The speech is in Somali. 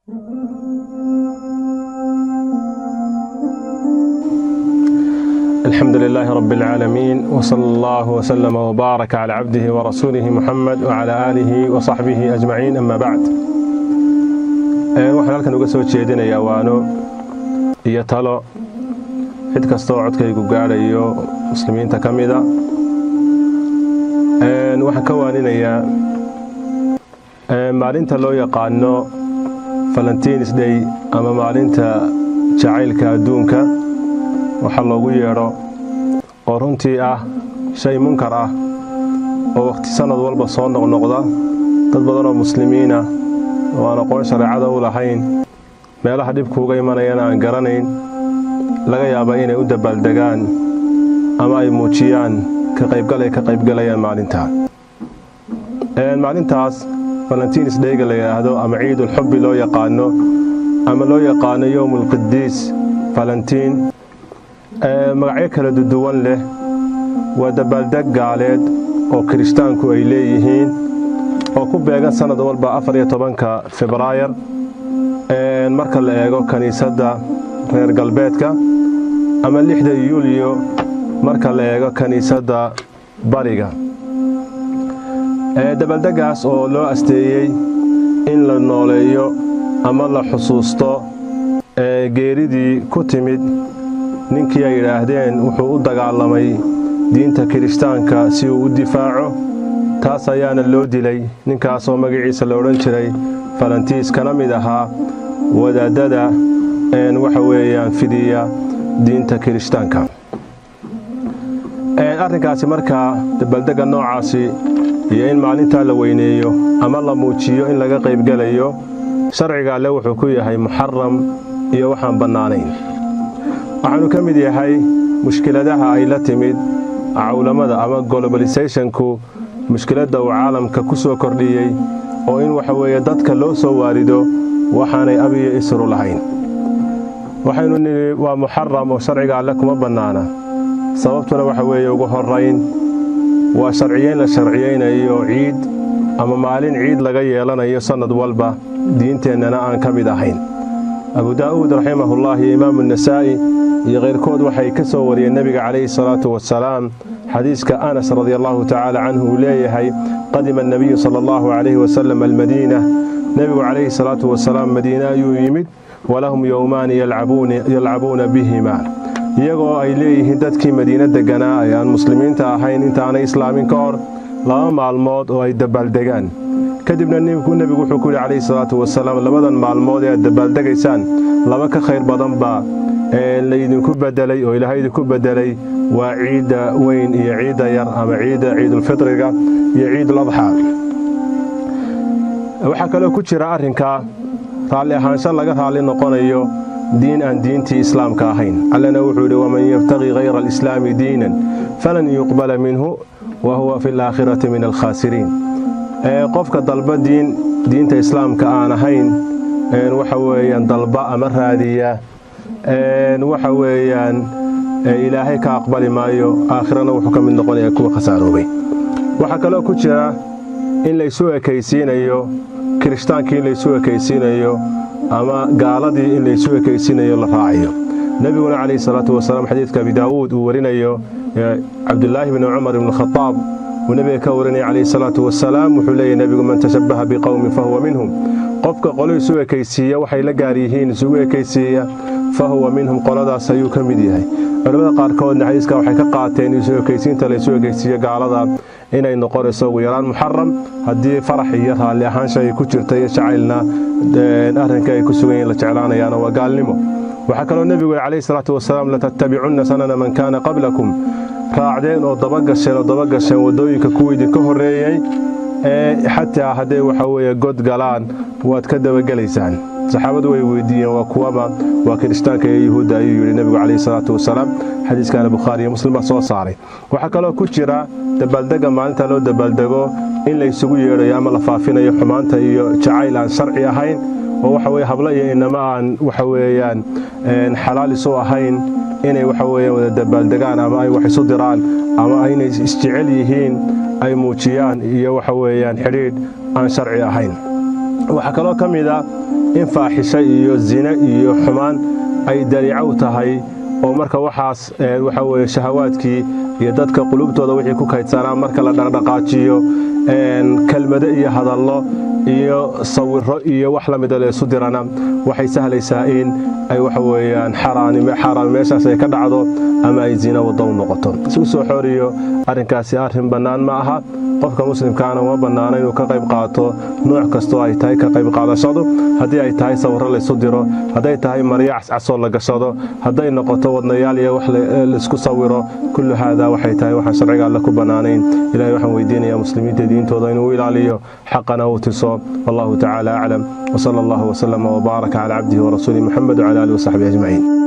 الحمد لله رب العالمين، وصلى الله وسلم وبارك على عبده ورسوله محمد وعلى آله وصحبه أجمعين، أما بعد. Waxaan halkan uga soo jeedinayaa waano iyo talo cid kastoo codkaygu gaadhayo muslimiinta ka mida. Waxaan ka waaninayaa maalinta loo yaqaano Valentines Day ama maalinta jacaylka adduunka waxaa loogu yeedho, oo runtii ah shay munkar ah oo wakhti sannad walba soo noqnoqda. Dad badan oo muslimiina oo aan aqoon shareecada u lahayn, meelaha dhibkuuga imanayana aan garanayn, laga yaaba inay u dabaaldegaan ama ay muujiyaan ka qaybgal ay ka qaybgalayaan maalintaa. Maalintaas Valentines Dayga la yidhaahdo ama ciidulxubbi loo yaqaano ama loo yaqaano yowmulqidiis Valentiin, magacyo kala duwan leh, waa dabaaldeg gaaleed oo kirishtaanku ay leeyihiin oo ku beegan sanad walba 14-ka Febraayar marka la eego kiniisadda reer galbeedka, ama 6da Yuulyo marka la eego kiniisadda bariga. Dabaaldegaas oo loo asteeyey in la nooleeyo ama la xusuusto geeridii ku timid ninkii ay yidhaahdeen wuxuu u dagaalamay diinta kirishtaanka si uu u difaaco, taas ayaana loo dilay, ninkaasoo magaciisa la odhan jiray Falantiis, kana mid ahaa wadaadada waxa weeyaan fidiya diinta kirishtaanka. Arrinkaasi markaa dabaaldegga noocaasi iyo in maalintaa la weyneeyo ama la muujiyo in laga qaybgelayo, sharciga alle wuxuu ku yahay muxaram iyo waxaan bannaanayn. Waxaanu ka mid yahay mushkiladaha ay la timid cawlamada ama globalisationku, mushkiladda uu caalamka ku soo kordhiyey, oo in waxa weeye dadka loo soo waarido waxaanay abiyo isru lahayn. Waxaynu nidhi waa muxaram oo sharciga alle kuma bannaana. Sababtuna waxa weeye, ugu horrayn waa sharciyeyn la sharciyeynayo ciid ama maalin ciid laga yeelanayo sannad walba, diinteennana aan ka mid ahayn. Abu Daa'uud raximahullah iyo Imaamu Nasaa'i iyo keyrkood waxay ka soo wariyeen nebiga calayhi salaatu wasalaam xadiiska Anas radia allahu tacaala canhu uu leeyahay: qadima annabiyu sala allahu calayhi wasalam almadiina, nebigu calayhi salaatu wasalaam Madiine ayuu yimid, walahum yowmaani yalcabuuna bihima, iyagoo ay leeyihiin dadkii Madiine deganaa ee aan muslimiinta ahayn intaanay islaamin ka hor 2 maalmood oo ay dabaaldegaan. Kadibna nebigu wuxuu ku yidhi calayhi salaatu wasalaam: labadan maalmood ee aad dabaaldegaysaan laba ka khayr badan baa laydinku bedelay oo Ilaahay idinku bedelay, waa ciidda weyn iyo ciidda yar, ama ciidda ciidulfitriga iyo ciidul adxaa. Waxaa kaloo ku jira arrinkaa raalli ahaansho laga raalli noqonayo diin aan diintii islaamka ahayn. Allana wuxuu yidhi: waman yabtaqi hayra alislaami diinan falan yuqbala minhu wa huwa fi alaakhirati min alkhaasiriin. Qofka dalba diin diinta islaamka aan ahayn, waxa weeyaan dalba ama raadiya, waxa weeyaan Ilaahay ka aqbali maayo, aakhirana wuxuu ka mid noqonayaa kuwa khasaaroobay. Waxaa kaloo ku jira in laysu ekaysiinayo kirishtaankii, in laysu ekaysiinayo ama gaaladii in laysu ekaysiinayo la raacayo. Nebiguna calayhi salaatu wasalaam xadiidka Abi Daawuud uu warinayo, Cabdulaahi bni Cumar ibn Khadaab uu nebiga ka warinaya calayhi salaatu wasalaam, wuxuu leeyahy nebigu: man tashabbaha biqowmin fahuwa minhum. Qofka qolo isu ekaysiiya, waxay la gaar yihiin isugu ekaysiiya, fahuwa minhum, qoladaas ayuu ka mid yahay. Culamada qaarkoodna xadiiska waxay ka qaateen isu ekaysiinta la isu ekaysiiyo gaalada inay noqonayso ugu yaraan muxaram, haddii farax iyo raalli ahaansha ay ku jirta iyo jacaylna arrinka ay ku sugan yihin la jeclaanayaana waa gaalnimo. Waxaa kaloo nebigu yidhi calayhi salaatu wasalaam: latattabicunna sanana man kaana qablakum, raacdeen oo dabagasheen oo dabagasheen waddooyinka kuwa idinka horreeyey, ee xataa hadday waxa weeye god galaan waad ka dabagelaysaan. Saxaabadu way weydiiyeen: waa kuwaba? Waa kirishtaanka iyo yuhuudda, ayuu yidhi nebigu calayhi salaatu wasalaam. Xadiiskaana Bukhaari iyo Muslim baa soo saaray. Waxaa kaloo ku jira dabaaldega maalinta loo dabaaldego in la isugu yeedhayo ama la faafinayo xumaanta iyo jacayl aan sharci ahayn, oo waxa weye hablo iyo inama aan waxa weeyaan xalaal isu ahayn inay waxa weeyaan wada dabaaldegaan ama ay wax isu diraan ama inay isjecel yihiin ay muujiyaan iyo waxa weeyaan xidhiidh aan sharci ahayn. Waxaa kaloo ka mid a In faaxisho iyo zine iyo xumaan ay dariico u tahay, oo marka waxaas waxa weye shahawaadkii iyo dadka qulubtooda wixii ku kaydsanaa marka la dhaqdhaqaajiyo, kelmado iyo hadallo iyo sawiro iyo wax lamida laysu dirana, waxay sahlaysaa in ay waxa weeyaan xaaraami meeshaas ay ka dhacdo ama ay zina waddo u noqoto. Isku soo xooriyo, arrinkaasi arrin bannaan ma aha. Qofka muslimkaana uma bannaano inuu ka qayb qaato nooc kastoo ay tahay ka qayb qaadashadu, haddii ay tahay sawirro laysu diro, hadday tahay maryo cascasoo la gashado, hadday noqoto wadnayaal iyo wax laisku sawiro. Kullu haadaa waxay tahay waxaan sharciga Alle ku bannaanayn. Ilahay waxaan weydiinayaa muslimiinta diintooda inuu u ilaaliyo, xaqana uu tuso. Wallahu tacaala aclam, wsala allahu wasalama wbaaraka calaa cabdihi warasuulihi Muxamed wcala alihi wasaxbihi ajmaciin.